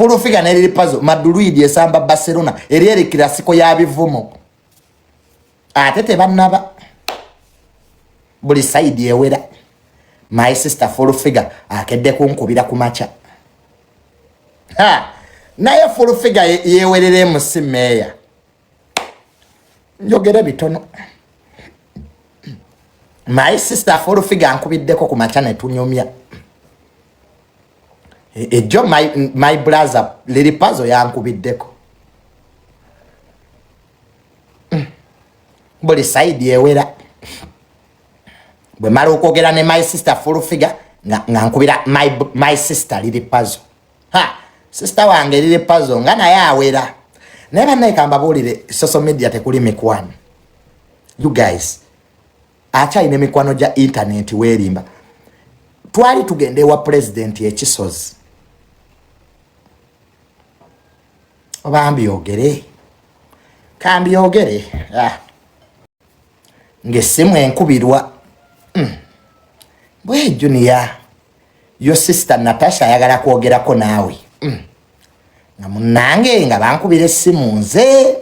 Full Figure ne Lil Pazo, Madrid esamba Barcelona, eri eri Clasico ya bivumo. Ate tebannaba. Buli side ewera. My sister Full Figure akedde kunkubira ku makya. Ha! Naye Full Figure yewerera MC Mayor. Njogere bitono. My sister Full Figure ankubiddeko ku makya ne tunyumya. Ejjo my brother Lil Pazo yankubiddeko. Buli side ewera. Bwe mala okwogera ne my sister Full Figure nga nkubira my sister Lil Pazo. Ha! Sister wange Lil Pazo nga naye awera. Naye bannaye kambabuulire, social media tekuli mikwano. You guys, akyalina emikwano gya internet weerimba. Twali tugenda ewa president ekisozi. Oba mbyogere? Kambyogere. Ng'essimu enkubirwa. Bwe Junior, your sister Natasha ayagala kwogerako naawe. Nga munnange nga bankubira essimu nze.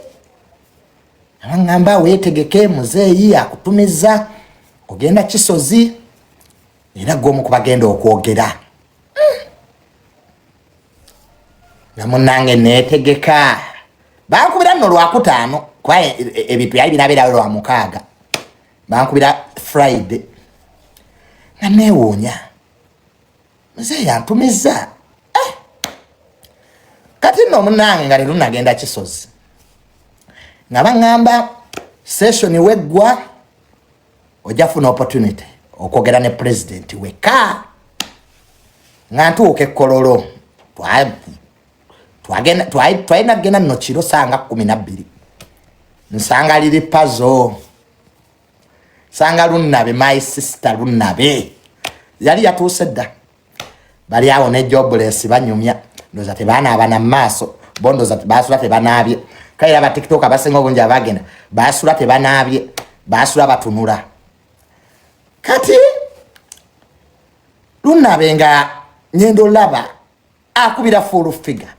Abaŋŋamba weetegeke muzeeyi akutumiza ogenda Kisozi era gwe omu ku bagenda okwogera. Nga munnange neetegeka. Bankubira nno Lwakutaano kuba ebintu byali binabeerawo Lwamukaaga. Bankubira Friday. Nga neewuunya. Muzeeyi antumizza. Kati nno munnange nga leero nagenda Kisozi. Nga baŋŋamba session weggwa ojja kufuna opportunity okwogera ne president wekka. Nga ntuuka e Kololo, twalina kugenda nno kiro sanga 12. Nsanga Lil Pazo. Nsanga Lunnabe, my sister Lunnabe. Yali yatuuse dda. Bali awo ne Jobless banyumya. Ndowooza tebanaaba na maaso. Bo ndowooza baasula tebanaabye. Kale era ba TikTok abasinga obungi abagenda baasula tebanaabye, baasula batunula. Kati Lunnabe nga ngenda olaba akubira Full Figure.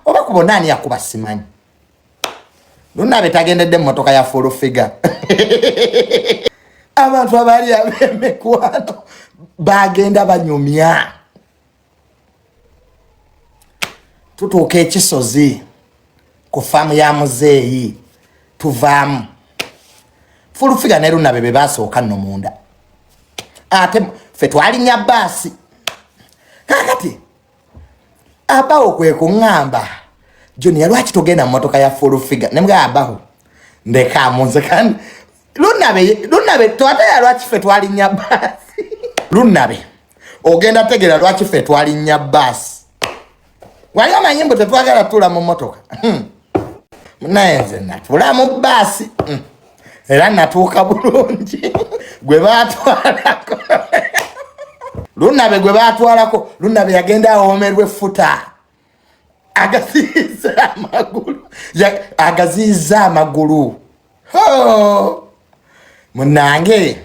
Oba ku bonna ani yakuba simanyi. Lunnabe tagendedde mu mmotoka ya Full Figure. Abantu abaali ab'emikwano bagenda banyumya. Tutuuka ekisozi ku faamu ya muzeeyi tuvaamu. Full Figure ne Lunnabe be baasooka nno munda. Ate ffe twalinnya bbaasi. Kaakati abawo kwe kuŋŋamba, Junior lwaki togenda mu mmotoka ya Full Figure? Ne mugamba abawo ndeka munze kandi Lunnabe twataya lwaki ffe twalinnya bbaasi. Lunnabe ogenda tegeera lwaki ffe twalinnya bbaasi. Wali omanyi mbu tetwagala tuula mu mmotoka? Naye nze natuula mu bbaasi. Era natuuka bulungi. Gwe baatwalako. Lunnabe gwe baatwalako. Lunnabe yagenda awoomerwa effuta. Agaziyiza amagulu. Agaziyiza amagulu. Ho! Munnange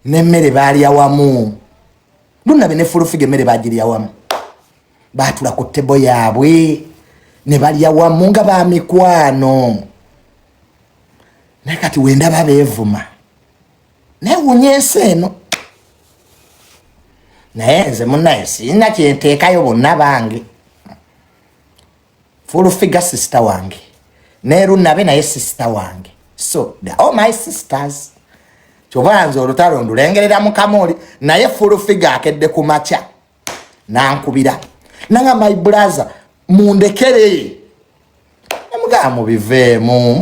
n'emmere baalya wamu. Lunnabe ne Full Figure emmere baagirya wamu. Baatula ku tebo yaabwe ne balya wamu nga ba mikwano. Naye kati wendaba beevuma. Neewuunya ensi eno. Naye nze munnaye sirina kye nteekayo bonna bange. Full Figure sister wange. Ne Lunnabe naye sister wange. So they are all my sisters. Kyova nze olutalo ndulengerera mu kamooli, naye Full Figure akedde ku makya nankubira. Nanga my brother mundekere. Namugamba mubiveemu,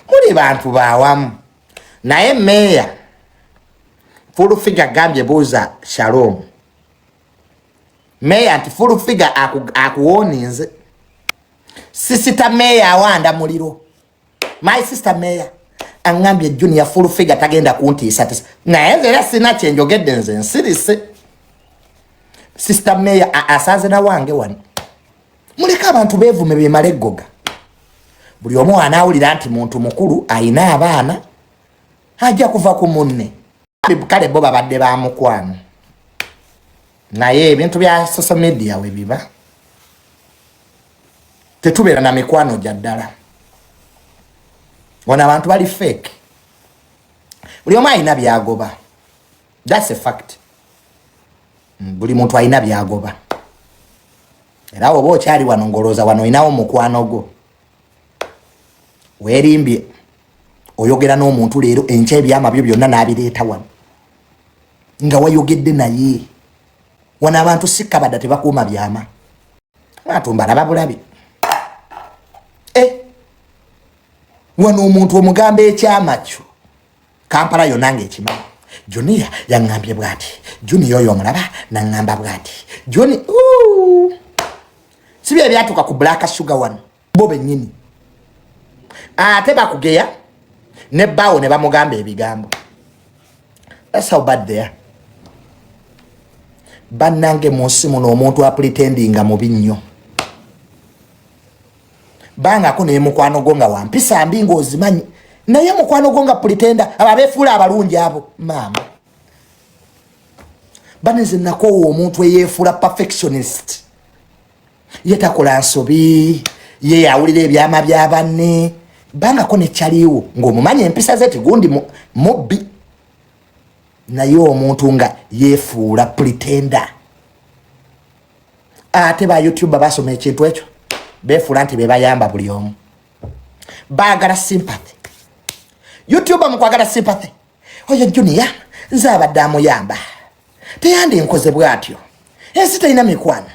muli bantu bawamu. Naye meeya Full Figure agambye buuza Shalom. Meeya nti Full Figure akuwooninze. Sister meeya awanda muliro. My sister meeya aŋŋambye Junior Full Figure tagenda kuntiisatiisa. Naye nze era sirina kye njogedde, nze nsirise. Sister meeya asanze na wange wano. Muleke abantu beevume beemale eggoga. Buli omu anaawulira nti muntu mukulu ayina abaana ajja kuva ku munne. Kale bo babadde ba mukwano. Naye ebintu bya social media we biba, tetubeera na mikwano gya ddala. Wano abantu bali fake, buli omu alina byagoba. That's a fact. Buli muntu alina byagoba. Era oba okyali wano ngolooza wano olinawo mukwano gwo, weerimbye. Oyogera n'omuntu leero, enkya ebyama byo byonna n'abireeta wano nga wayogedde naye. Wano abantu si kabadda, tebakuuma byama. Abantu mbalaba bulabi. Eh, wano omuntu omugamba ekyama kyo, Kampala yonna ngaekimanyi. Junior yaŋŋambye bwati, Junior oyo omulaba naŋŋamba bwati, Juni si bye byatuuka ku Black Sugar wano. Bo bennyini ate bakugeya ne bbaawo ne bamugamba ebigambo. That's how bad they are. Bannange, mu nsi muno omuntu apretendinga mubi nnyo. Bangako naye mukwano gwo nga wampisa mbi ng'ozimanyi, naye mukwano gwo nga pretender, abo abeefuula abalungi abo. Maama baneze, nakoowa omuntu eyeefuula perfectionist. Ye takola nsobi, ye yawulira ebyama bya banne. Bangako nekyaliwo ng'omumanyi empisa ze tigundi mubbi, naye omuntu nga yeefuula pretender. Ate ba YouTuber basoma ekintu ekyo, beefuula nti bebayamba buli omu, baagala sympathy. YouTuber mukwagala sympathy, oyo Junior nze abadde amuyamba, teyandi nkoze bwatyo, ensi terina mikwano.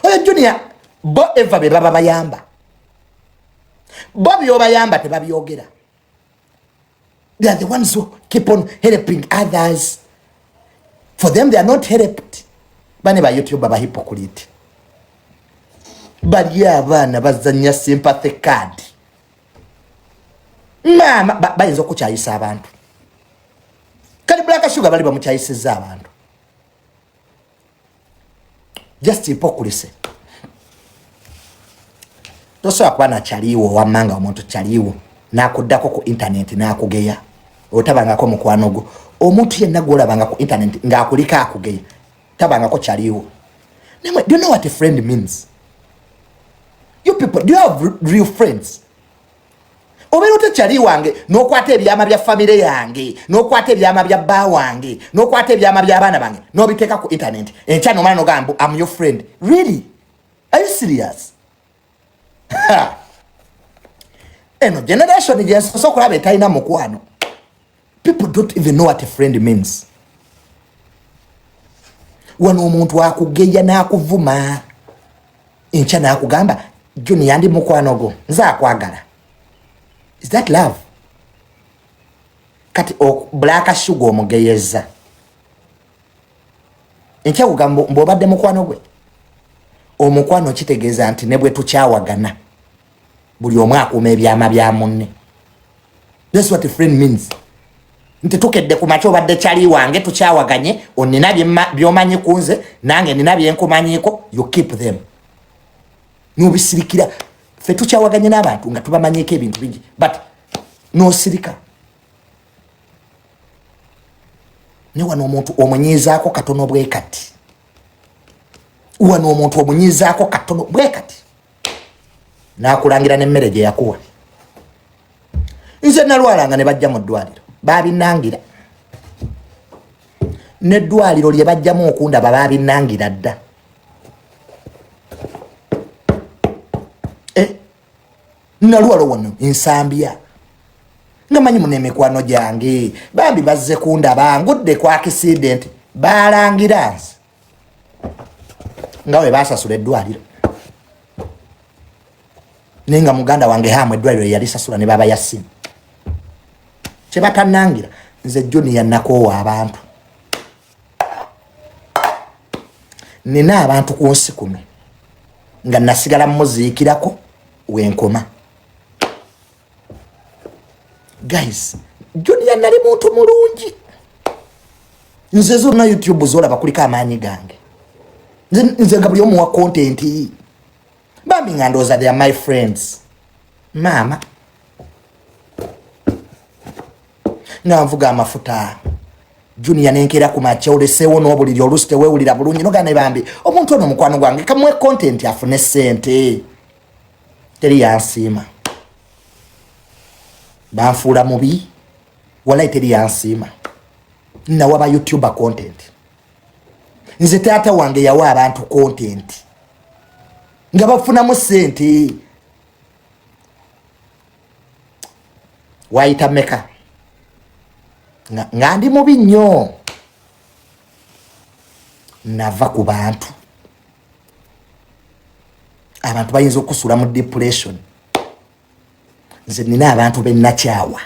Oyo Junior bo eva be baba bayamba, bo byobayamba tebabyogera. They are the ones who keep on helping others. For them, they are not helped. Bane ba YouTuber ba hypocrite bali, abaana bazanya sympathy card. Maama, bayinza okukyayisa abantu. Kati Black Sugar bali bamukyayisiza abantu. Just hypocrisy. Tosobola kuba nakyaliwo wammanga omuntu kyaliwo nakuddako ku internet nakugeya, otabangako mukwano gwo. Omuntu yenna gwolabanga ku internet ng'akuliko akugeya, tabangako kyaliwo. Namwe, do you know what a friend means? You people, do you have real friends? Obeera otekyali wange n'okwata ebyama bya famire yange, n'okwata ebyama bya bba wange, n'okwata ebyama by'abaana bange, n'obiteeka ku internet, enkya nomala nogamba, "Am your friend." Really, are you serious? Eno generation gyensoose okulaba etalina mukwano. People don't even know what a friend means. Wano omuntu akugeya n'akuvuma, enkya n'akugamba, "Juni yandi mukwano gwo, nze akwagala." Is that love? Kati Black Sugar omugeyeza, enkya kugamba mbwobadde mukwano gwe. Omukwano kitegeeza nti ne bwe tukyawagana, buli omu akuuma ebyama bya munne. That's what a friend means. Nti tukedde ku makya, obadde kyali wange, tukyawaganye, onina byomanyi ku nze, nange nina byenkumanyiko. You keep them, nobisirikira. Ffe tukyawaganye n'abantu nga tubamanyiko ebintu bingi, but nosirika. Naye wano omuntu omunyiizaako katono bwe kati, wano omuntu omunyiizaako katono bwe kati, nakulangira n'emmere gye yakuwa. Nze nalwalanga ne bajja mu ddwaliro, babinangira n'eddwaliro lye bajjamu okundaba, babinangira dda. Eh, nalwala wano ensambya, nga manyi muno emikwano gyange bambi bazze kundaba, ngudde ku accident, balangira nze nga we basasula eddwaliro. Naye nga muganda wange hamu eddwaliro yalisasula ne baba yasimu kyebatanangira. Nze Junior nakoowa abantu. Nina abantu ku nsi kuno nga nasigala muziikirako wenkoma. Guys, Junior nali muntu mulungi. Nze zonna YouTube zolaba kuliko amaanyi gange. Nze nga buli omu wa content, bambi nga ndowooza they are my friends. Maama, nga nvuga amafuta, Junior nenkeera ku makya oleseewo n'obuliri, oluusi teweewulira bulungi, nogana ne bambi omuntu ono mukwano gwange kamuwe content afune ssente. Teri yansiima, banfuula mubi, walayi teri yansiima. Nawa ba youtuber content, nze taata wange yawa abantu content nga bafunamu ssente. Wayita meka nga ndi mubi nnyo, nava ku bantu. Abantu bayinza okusula mu depression. Nze nina abantu benakyawa.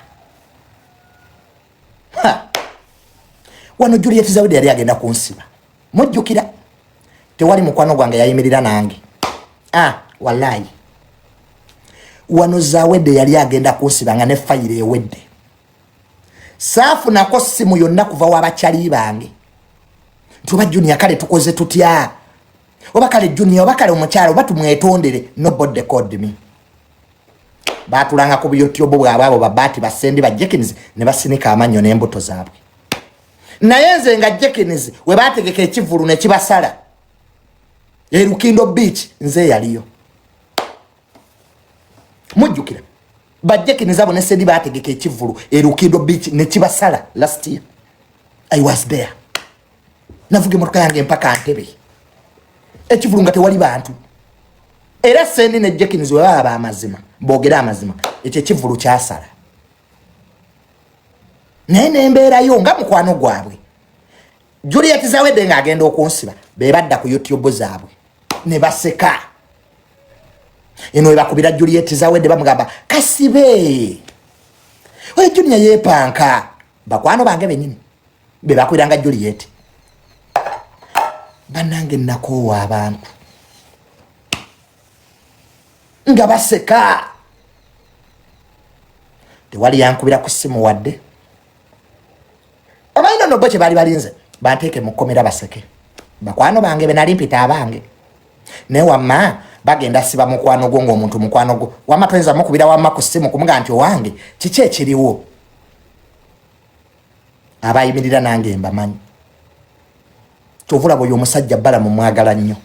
Wano Juliet Zawedi yali agenda kunsiba, mujjukira tewali mukwano gwange yayimirira nange. Ah, wallahi wano Zawedde yali agenda kunsiba nga ne fayiro ewedde, saafunako simu yonna kuva wabakyali bange nti oba Junior kale tukoze tutya, oba kale Junior, oba kale omukyala, oba tumwetondere. Nobody called me. Batulanga ku buyotyobo bwabwe abo babaati basendi ba Jekins ne basinika amannyo n'embuto zaabwe. Naye nze nga Jekins we bategeka ekivvulu ne kibasala erukindo beach, nze yaliyo. Mujjukira bajekins abo ne Sendi bategeka ekivvulu erukindo beach ne kibasala last year? I was there. Navuga emotoka yange mpaka Ntebe, ekivvulu nga tewali bantu. Era Sendi ne Jekins we baba amazima, boogere amazima, ekyo ekivvulu kyasala, naye nembeerayo nga mukwano gwabwe. Juliet Zawedde ng'agenda okunsiba, be badda ku YouTube zaabwe ne baseka. Eno webakubira Juliet Zawedde bamugamba kasibe oyo Junior yeepanka. Bakwano bange benyini be bakubiranga Juliet. Bannange, nakoowa abantu nga baseka. Tewali yankubira ku ssimu wadde. Omanyi nono bo kye baali balinze banteeke mu kkomera baseke. Bakwano bange be nali mpita abange, naye wamma bagenda siba mukwano gwo ng'omuntu mukwano gwo, wamma toyinza mukubira wamma ku ssimu kumuga nti owange kiki ekiriwo. Abayimirira nange mbamanyi. Kyova olaba oyo omusajja Balamu mwagala nnyo.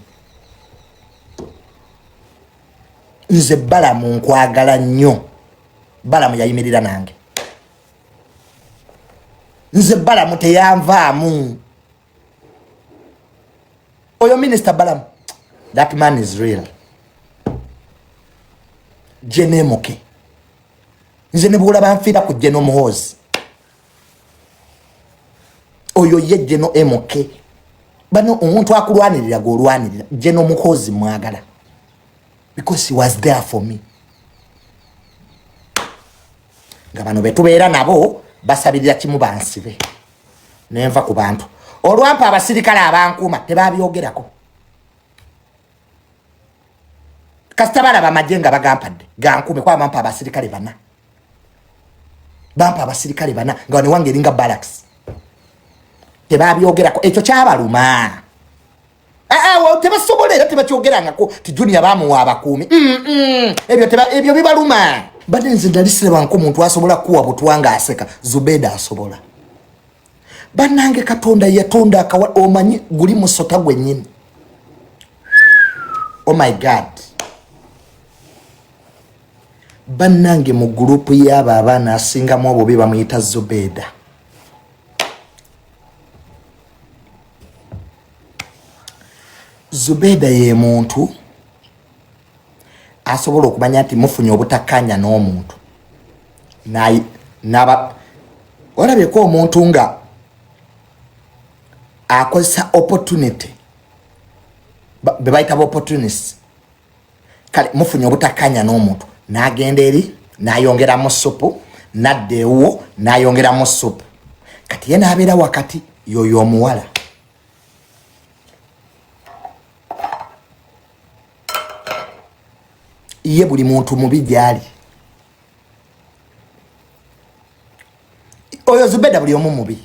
Nze Balamu nkwagala nnyo. Balamu yayimirira nange. Nze Balamu teyanvaamu. Oyo Minisita Balamu, that man is real. Jenemuke nze ne bwolaba nfiira ku Jeno Muhoozi, oyo ye Jeno MK. Bano omuntu akulwanirira gweolwanirira. Jeno Muhoozi mwagala because he was there for me. Nga bano betubeera nabo basabirira kimu bansibe, nenva ku bantu. Olwampa abasirikale abankuuma tebabyogerako. Kasita balaba amagye nga bagampadde gankume, kuba bampa abasirikale bana, bampa abasirikale bana nga wano wange eringa barracks. Tebabyogerako, ekyo kyabaluma. Ah, ah, tebasobola era tebakyogerangako ti Junior bamuwa abakuumi. Ebyo bibaluma. Badde nze nali sirabanko omuntu asobola kuwa butwa nga aseka. Zubeda asobola. Bannange, Katonda yatonda akawa. Omanyi guli musota gwennyini. Oh my God, bannange, mu gurupu y'abo abaana asingamu obubi bamuyita Zubeda. Zubeda ye muntu asobola okumanya nti mufunye obutakkaanya n'omuntu. Naba olabyeko omuntu nga akozesa opportunity, be bayita opportunist. Kale mufunye obutakkaanya n'omuntu, n'agenda eri n'ayongeramu supu, n'adda ewuwo n'ayongeramu supu, kati ye n'abeera wakati. Yoyo omuwala ye buli muntu mubi gyali. Oyo Zubeda buli omu mubi.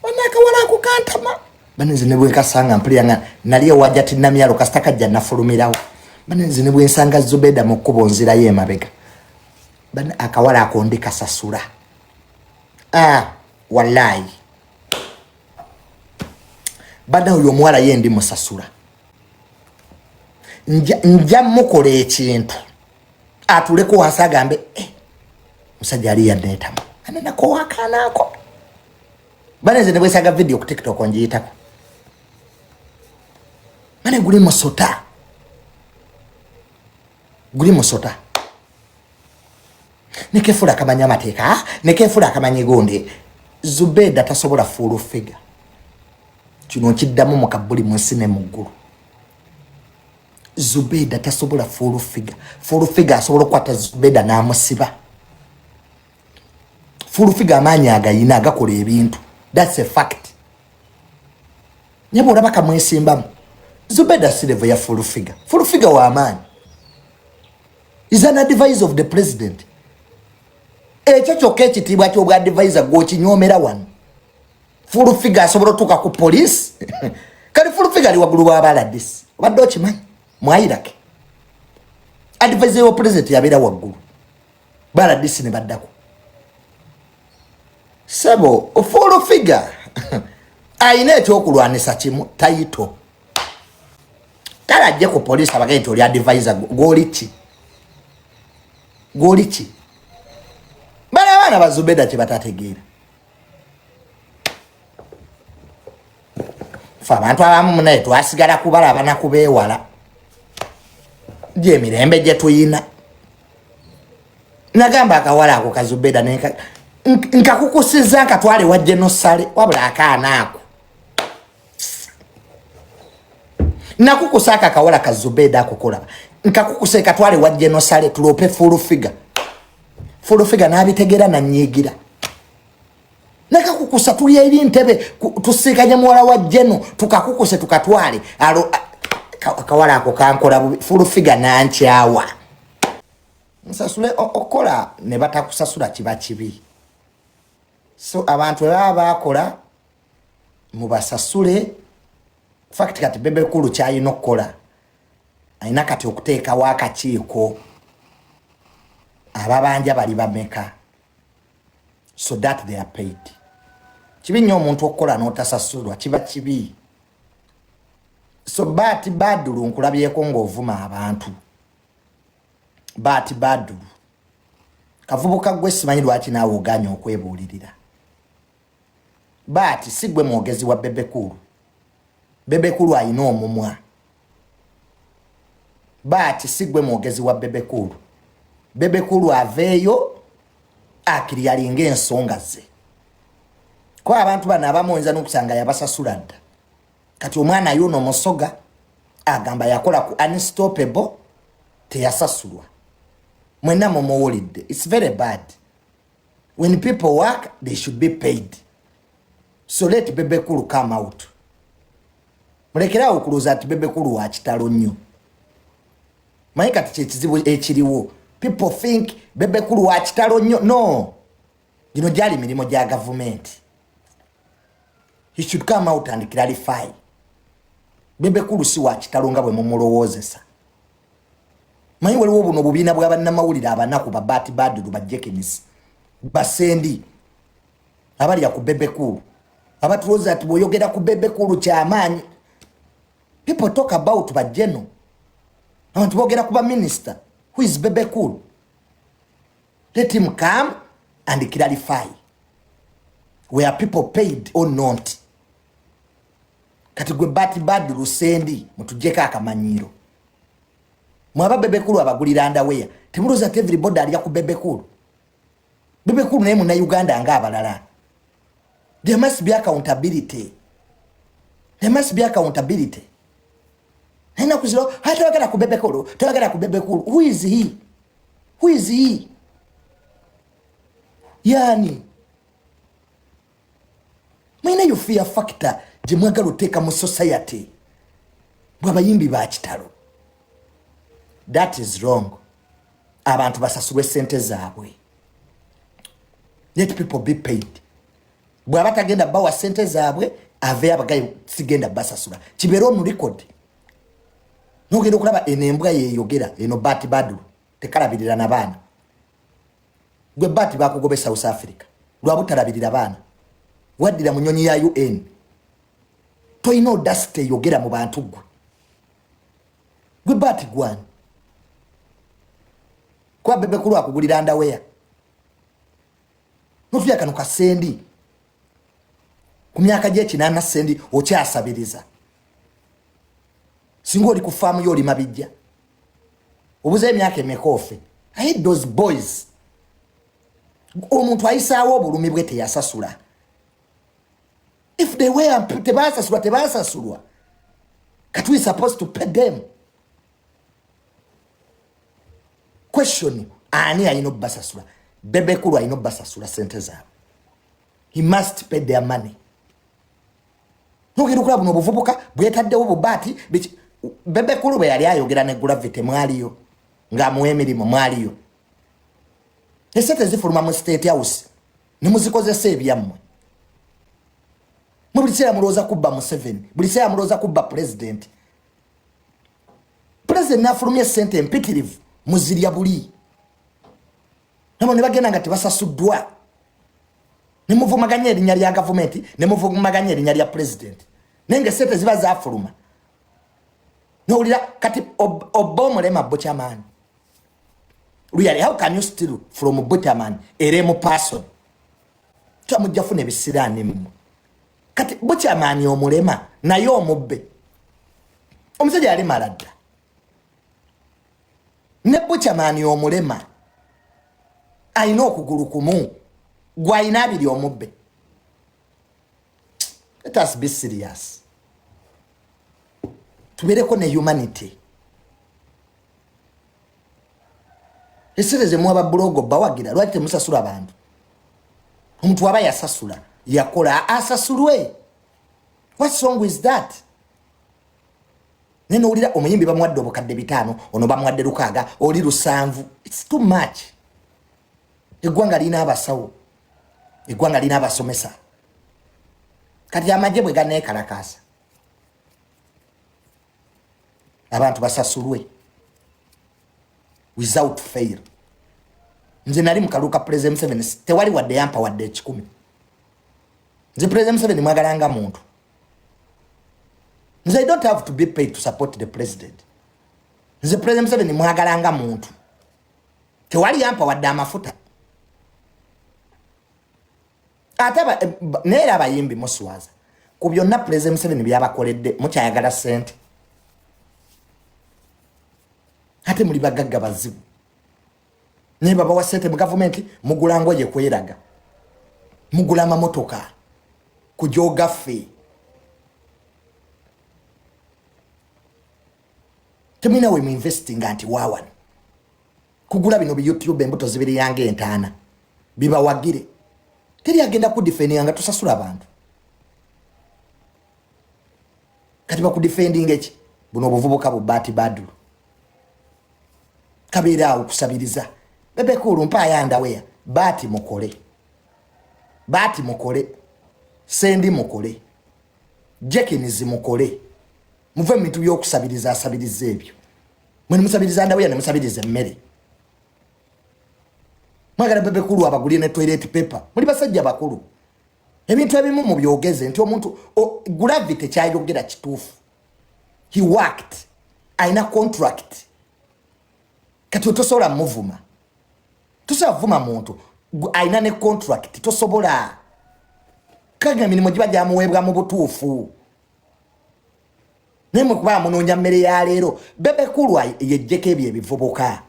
Banakawala akukantama. Banenze ne bwenkasanga mpulira nga nali ewajja tinamyalo, kasita kajja nafulumirawo. Banenze ne bwensanga Zubeda mu kkubo nzirayo emabega. Bana akawala ako ndi kasasula. Ah, wallahi. Bana oyo omuwala ye ndi musasula. Nja, nja mukola ekintu. Atuleko wansi agambe, eh, musajja ali yanneetamu. Ana nako wakaanaako. Bana nze ne bwesaga video ku TikTok ngiyitako. Bana guli musota. Guli musota. Nekefula akamanya amateeka, nekefula akamanyi gundi. Zubeda tasobola full figure. Kino nkiddamu mu kabuli mu nsi ne mu ggulu. Zubeda tasobola full figure. Full figure asobola okukwata Zubeda n'amusiba. Full figure amaanyi agayina agakola ebintu. That's a fact. Naye bw'olaba kamwesimbamu, Zubeda si level ya full figure. Full figure wa amaanyi. Is an advisor of the president. Ekyo kyokka ekitiibwa ky'obwa advisor gw'okinyoomera wano. Full figure asobola otuuka ku police. Kali full figure ali waggulu w'abaladisi. Obadde okimanyi? Mwayirake. Advisor wa president yabeera waggulu. Baladisi ne baddako. Sebo, full figure ayina ekyokulwanisa kimu, title. Kale ajje ku police abagende nti oli advisor gw'oli ki? Gw'oli ki? Bano abaana ba Zubeda kye batategeera. Ffe abantu abamu munaye twasigala kubalaba na kubeewala. Gy'emirembe gye tuyina. Nagamba akawala ako ka Zubeda nkakukusiza nkatwale wa General Sale, wabula akaana ako. Nakukusa aka akawala ka Zubeda ako kolaba. Nkakukusa ekatwale wa General Sale tulope full figure. Full figure n'abitegeera nanyiigira. Nakakukusa tuli eri ntebe tusiikanye muwala wa General tukakukuse tukatwale. Alo, akawala ako kankola bubi, full figure nankyawa. Nsasule okola ne batakusasula kiba kibi. So abantu bwe baba baakola mubasasule. Fact kati Bebe Cool kyalina okukola, alina kati okuteekawo akakiiko ababanja bali bameka so that they are paid. Kibi nnyo omuntu okukola n'otasasulwa, kiba kibi. So Bahati Badulu nkulabyeko ng'ovuma abantu. Bahati Badulu kavubuka gwe simanyi lwaki naawe ogaanye okwebuulirira. Bahati si gwe mwogezi wa Bebe Cool. Bebe Cool alina omumwa. Bahati si gwe mwogezi wa Bebe Cool. Bebe Cool aveeyo akiriyalinga ensonga ze. Kuba abantu bano abamu oyinza n'okusanga yabasasula dda. Kati omwana y'ono omusoga agamba yakola ku Unstoppable teyasasulwa. Mwenna mumuwulidde. It's very bad. When people work, they should be paid. So let Bebe Cool come out. Mulekerawo okulowooza nti Bebe Cool wa kitalo nnyo. Manyi kati kyekizibu ekiriwo. People think Bebe Cool wa kitalo nnyo. No. Gino gyali mirimu gya gavumenti. He should come out and clarify. Bebe Cool si wa kitalo nga bwe mumulowoozesa. Manyi waliwo buno obubiina bwa bannamawulire abanaku ba Bahati Badulu ba Jenkins basendi abalya ku Bebe Cool abatulowooza nti bw'oyogera ku Bebe Cool kyamaanyi. People talk about ba General. Abantu boogera ku ba minister. Who is Bebe Cool? Let him come and clarify. Were people paid or not? Kati gwe Bahati Badulu sendi mutujjeko akamanyiiro. Mwaba Bebe Cool abagulira underwear. Temulowooza nti everybody alya ku Bebe Cool. Bebe Cool naye munnayuganda ng'abalala. There must be accountability. There must be accountability. Naye ennaku zino, ha, tebagala ku Bebe Cool, tebagala ku Bebe Cool. Who is he? Who is he? Yani mulina yo fear factor gye mwagala oteeka mu society bw'abayimbi ba kitalo. That is wrong. Abantu basasulwe sente zaabwe. Let people be paid. Bw'aba tagenda bawa sente zaabwe, aveeyo abagaye sigenda basasula. Kibeere on record. N'ogenda okulaba eno embwa yeeyogera, eno Bahati Badulu tekalabirira na baana. Gwe baati bakugoba e South Africa lwabutalabirira baana, waddira mu nyonyi ya UN. Tolina audacity eyogera mu bantu. Gwe baati gwani kuba Bebe Cool akugulira underwear, notulya kano kasendi ku myaka gyekinaana. Sendi okyasabiriza. Singa oli ku faamu yo olima bijja obuza emyaka emeka ofe. I hate those boys. Omuntu ayisaawo obulumi bwe teyasasula. If they were tebasasulwa, tebasasulwa. Kati we supposed to pay them. Question, ani alina obbasasula? Bebe Cool alina obbasasula sente zaabwe. He must pay their money. Nogenda okulaba buno obuvubuka bwetaddewo bubaati. Bebe Cool bwe yali ayogera ne Gravity, mwaliyo ng'amuwa emirimu? Mwaliyo? Esente zifuluma mu State House nemuzikozesa ebyammwe. Mwe buli kiseera mulowooza kubba Museveni, buli kiseera mulowooza kubba president. President nafulumya esente empitirivu, muzirya buli nabo ne bagenda nga tebasasuddwa, nemuvumaganya erinnya lya gavumenti, nemuvumaganya erinnya lya president, naye nga esente ziba zafuluma. Nowulira kati obba omulema bukyamaani. Really, how can you steal from buchaman eremu person? Tamujja funa ebisiraani mmwe. Kati bukyamaani omulema naye omubbe, omusajja yalemala dda. Ne bukyamaani omulema alina okugulu kumu, gwalina abiri, omubbe. Let us be serious, tubeereko ne humanity. Esente zemuwa babulogo bawagira, lwaki temusasula abantu? Omuntu aba yasasula, yakola, asasulwe. What song is that? Naye nowulira omuyimbi bamuwadde obukadde 500, ono bamuwadde 600, oli 700. It's too much. Eggwanga lirina abasawo, eggwanga lirina abasomesa. Kati amagye bwe ganeekalakaasa, abantu basasulwe without fail. Nze nali mukaluka President Museveni, tewali wadde yampa wadde 100. Nze President Museveni mwagalanga muntu. Nze I don't have to be paid to support the president. Nze President Museveni mwagalanga muntu, tewali yampa wadde amafuta. Ate naye era abayimbi muswaza. Ku byonna President Museveni byabakoledde, mukyayagala sente. Ate muli bagagga bazibu, naye babawa sente mu gavumenti, mugula ngoye kweraga, mugula amamotoka kujogaffe. Temulina we muinvestinga nti wawano kugula bino bi YouTube, embuto zibiri yange entaana bibawagire. Teri agenda kudefendinga nga tusasula abantu. Kati bakudefendinga eki? Buno obuvubuka bubaati badulu kabeera awo kusabiriza. Bebe Cool mpaayo underwear. Baati mukole, baati mukole, sendi mukole, jekinizi mukole, muve mu bintu by'okusabiriza. Asabiriza ebyo mwe nemusabiriza underwear, nemusabiriza emmere. Mwagala Bebe Cool abagulire ne toilet paper. Muli basajja bakulu, ebintu ebimu mubyogeze nti omuntu Gravity kyayogera kituufu. He worked, alina contract. Kati otosobola muvuma, tosobola vuma muntu alina ne contract. Tosobola kaga emirimu giba gyamuweebwa mu butuufu. Naye mwe kuba munoonya mmere ya leero. Bebe Cool yejjeko ebyo ebivubuka.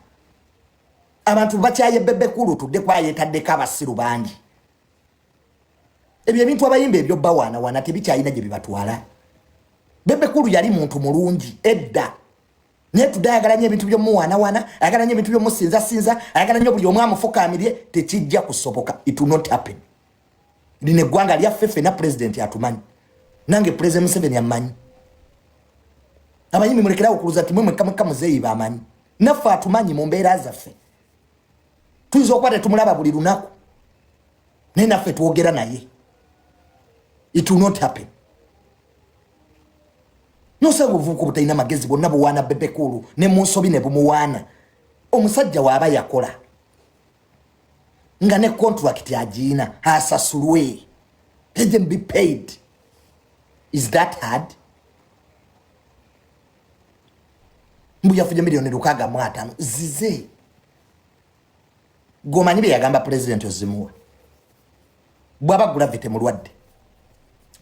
Abantu bakyaye Bebe Cool tudde kuba yeetaddeko abasiru bangi. Ebyo ebintu abayimba ebyo bawaanawaana tebikyalina gye bibatwala. Bebe Cool yali muntu mulungi edda, naye tudde ayagala nnyo ebintu by'omuwaanawaana, ayagala nnyo ebintu by'omusinzasinza, ayagala nnyo buli omu amufukaamirye. Tekijja kusoboka, it will not happen. Lino eggwanga lyaffe ffenna. Pulezidenti atumanyi, nange Pulezidenti Museveni ammanyi. Abayimbi mulekerawo okuluza ti mwe mwekka mwekka muzeeyi bamanyi. Naffe atumanyi mu mbeera zaffe. Tuyinza okuba tetumulaba buli lunaku, naye naffe twogera naye. It will not happen. Nosanga obuvubuka obutalina magezi bwonna buwaana Bebe Cool, ne mu nsobi ne bumuwaana. Omusajja waaba yakola. Nga ne contract agiina, asasulwe. Let them be paid. Is that hard? Mbu yafunye 650 million zize. Gomanyi bye yagamba pulezidenti ozimuwa. Bwaba Gravity mulwadde,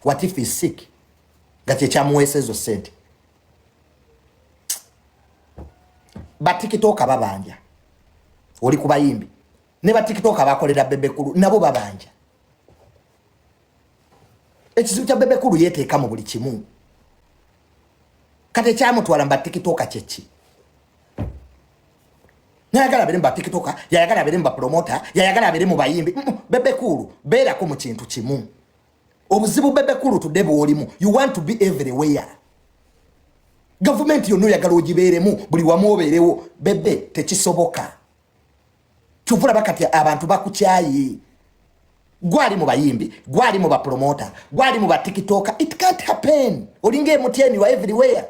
what if is sick, nga kyekyamuweesa ezo sente? Batikitoka babanja, oli ku bayimbi ne batikitoka bakolera Bebekulu nabo babanja. Ekizibu kya Bebekulu, yeteeka mu buli kimu. Kati ekyamutwala mu batikitoka kyeki? Nayagala abere mu batikitoka, yayagala abere mu bapromota, yayagala abere mu bayimbi. Bebekulu, beerako mu kintu kimu. Obuzibu Bebekulu tudde bwolimu, you want to be everywhere. Gavumenti yonna oyagala ogibeeremu, buli wamu obeerewo. Bebe, tekisoboka. Kyova olaba kati abantu bakukyaye. Gwali mu bayimbi, gwali mu bapromota, gwali mu batikitoka. It can't happen. Olinga MTN wa everywhere.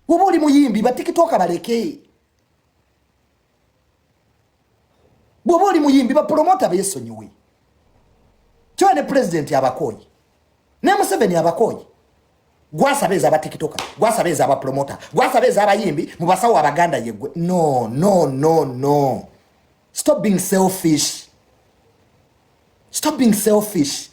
Woba oli muyimbi, batikitoka baleke. Bwoba oli muyimbi, bapromota besonyiwe. Kyoba ne pulezidenti abakooye, ne Museveni abakooye. Gwasaba eza abatikitoka, gwasaba eza abapromota, gwasaba eza abayimbi, mu basawo abaganda yegwe. No, no, no, no, stop being selfish, stop being selfish.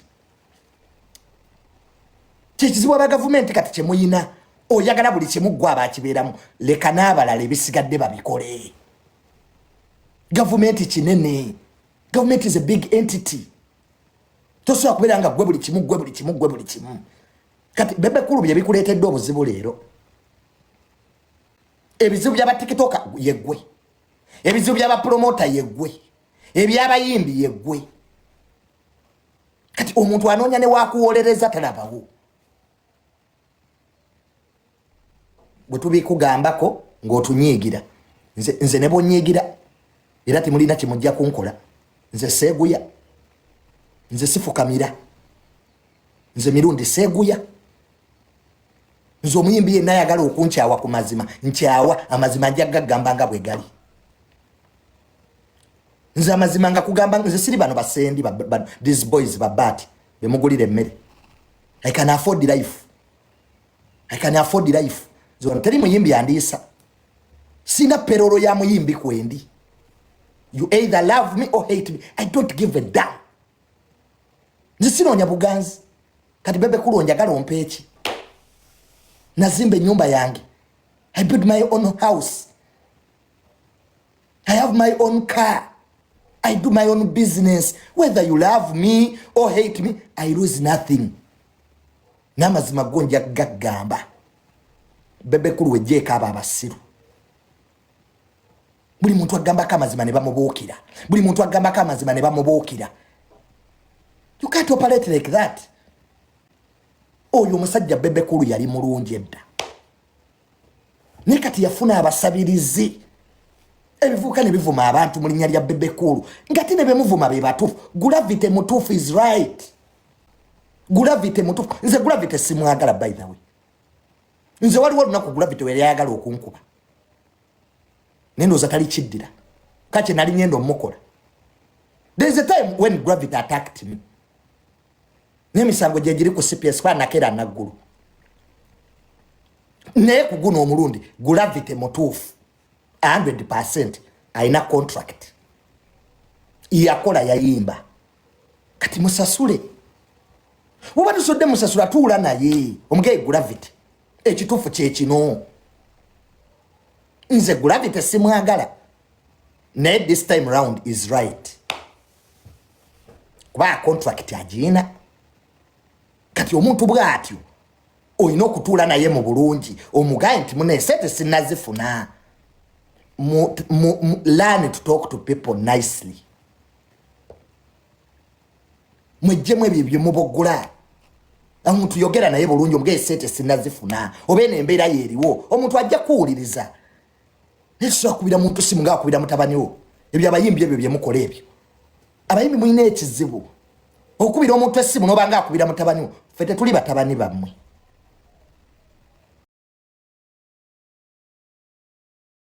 Kyekizibu aba gavumenti kati kyemuyina, oyagala buli kimu gwe abakibeeramu. Leka n'abalala ebisigadde babikole. Gavumenti kinene, gavumenti is a big entity. Tosobola kubeera nga gwe buli kimu, gwe buli kimu, gwe buli kimu. Kati Bebekulu bye bikuleetedde obuzibu leero. Ebizibu by'abatikitoka yeggwe, ebizibu by'abapromota yeggwe, ebyabayimbi yeggwe. Kati omuntu anoonya ne wakuwolereza talabawo. Bwe tubikugambako ng'otunyiigira. Nze ne bwonyiigira era temulina kimujja kunkola. Nze seeguya, nze sifukamira, nze Mirundi seeguya. Nze omuyimbi yenna ayagala okunkyawa ku mazima, nkyawa amazima, nja gagamba nga bwe gali. Nze amazima nga kugamba, nze siri bano basendi these boys babaati bemugulira emmere. I can afford life, I can afford life. Zona teri muyimbi andiisa, sina peroro ya muyimbi kwendi. You either love me or hate me, I don't give a damn. Nze sinoonya buganzi. Kati Bebe Cool, njagala ompe eki? Nazimba ennyumba yange, I build my own house, I have my own car, I do my own business. Whether you love me or hate me, I lose nothing. N'amazima go nja gaggamba. Bebe Cool, wejjeeko abo abasiru. Buli muntu agambako amazima ne bamubuukira, buli muntu agambako amazima ne bamubuukira. You can't operate like that. Oyo omusajja Bebe Cool yali mulungi edda, naye kati yafuna abasabirizi, ebivuuka ne bivuma abantu mu linnya lya Bebe Cool, nga ti ne bemuvuma be batuufu. Gravity mutuufu, is right. Gravity mutuufu. Nze Gravity simwagala, by the way. Nze waliwo olunaku Gravity weyali ayagala okunkuba, naye ndowooza tali kiddira kakye nali ngenda omukola. There is a time when Gravity attacked me, n'emisango gyegiri ku CPS kwa nakeera naggulu. Naye ku guno omulundi Gravity mutuufu 100. Alina contract, yakola, yayimba, kati musasule. Woba tusodde musasula, tuula naye omugeyi. Gravity, ekituufu kyekino, nze Gravity simwagala, naye this time round is right, kuba contract agiina. Kati omuntu bw'atyo olina okutuula naye mu bulungi, omugaye nti mune sente sinazifuna. Learn to talk to people nicely. Mwejjemu ebyo byemuboggula. Omuntu yogera naye bulungi, omugaye sente sinazifuna, oba eno embeera yeeriwo. Omuntu ajja kuwuliriza. Naye tusobola kubira muntu simu nga akubira mutabani wo. Ebyo abayimbi ebyo byemukola ebyo, abayimbi mulina ekizibu okubira omuntu essimu nobanga akubira mutabani wo. Ffe tetuli batabani bammwe.